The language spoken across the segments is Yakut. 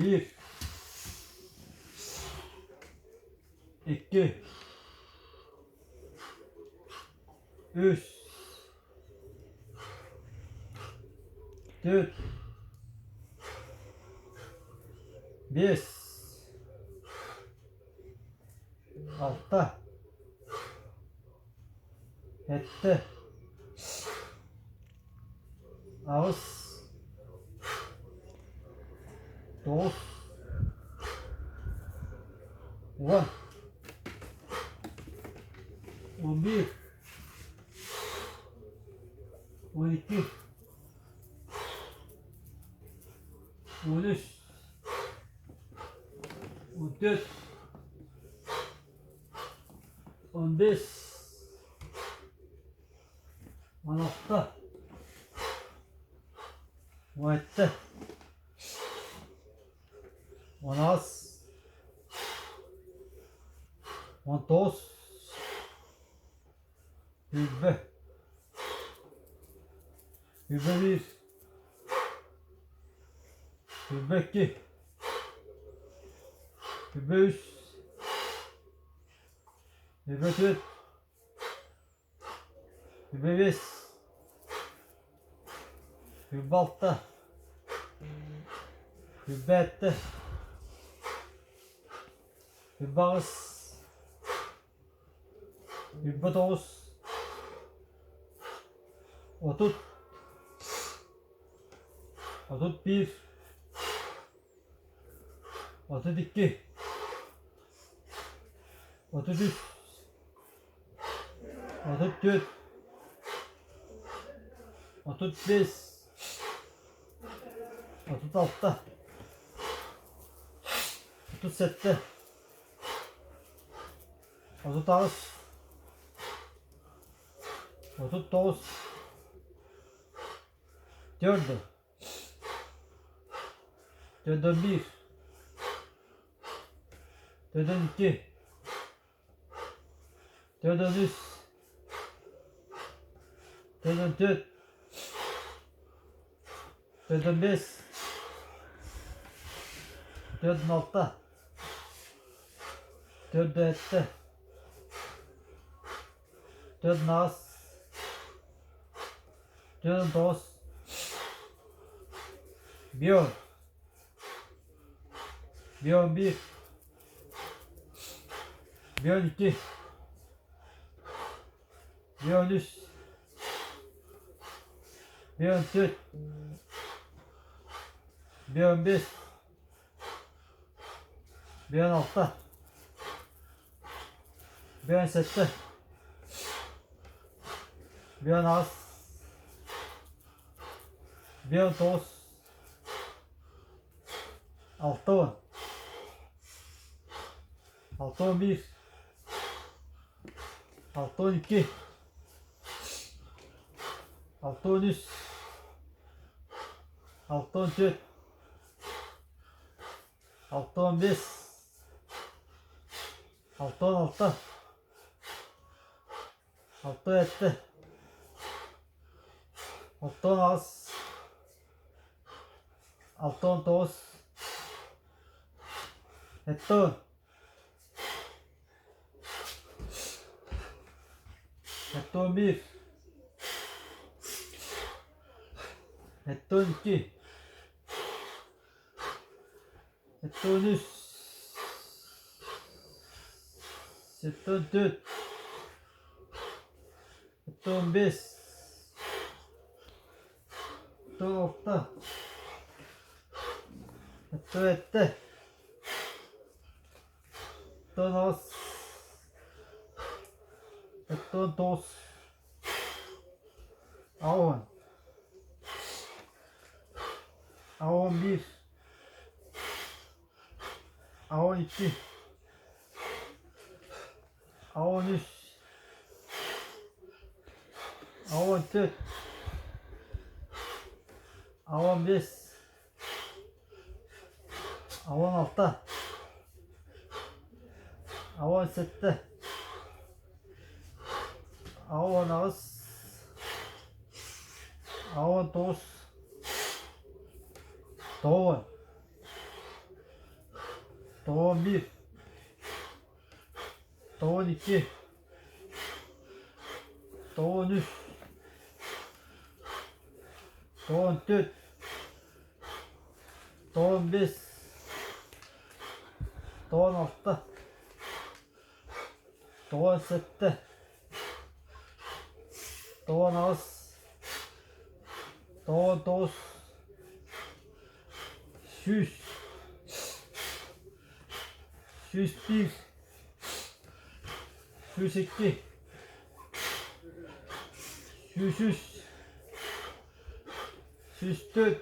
Биир, икки, үс, түөрт, биэс, алта, сэттэ, аҕыс, тоҕус, уон, 11, 12, 13, 14, 15, 16, 17, 18, 19, 20, 21, 22, 23, 24, 25, 26, 27, 28, 29, 30, 31, 32, 33, 34, 35, 36, 37, 38, 39, 4, 41, 42, 43, 44, 45, 46, 47, 48, 49, 1, 11, 12, 13, 14, 15, 16, 17, 18, 19, 60, 61, 62, 63, 64, 65, 66, 67, 68, 69, 70, 71, 72, 73, 74, 75, 76, 77, 78, 79, 80, 81, 82, 83, 84, 85, 86, 87, 88, 89, 90. 91, 92, 93, 94, 95, 96, 97, 98, 99, 100, 101, 102,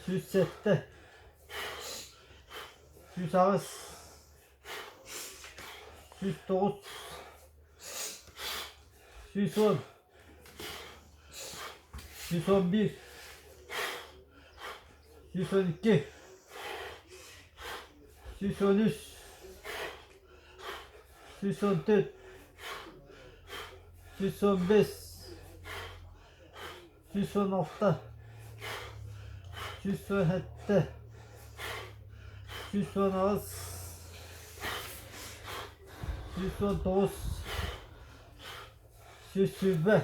103, 104, 105, 106, 107, 108, 109, 110, 111, 112, 113, 114, 115, 116, 117, 118, 119, 120.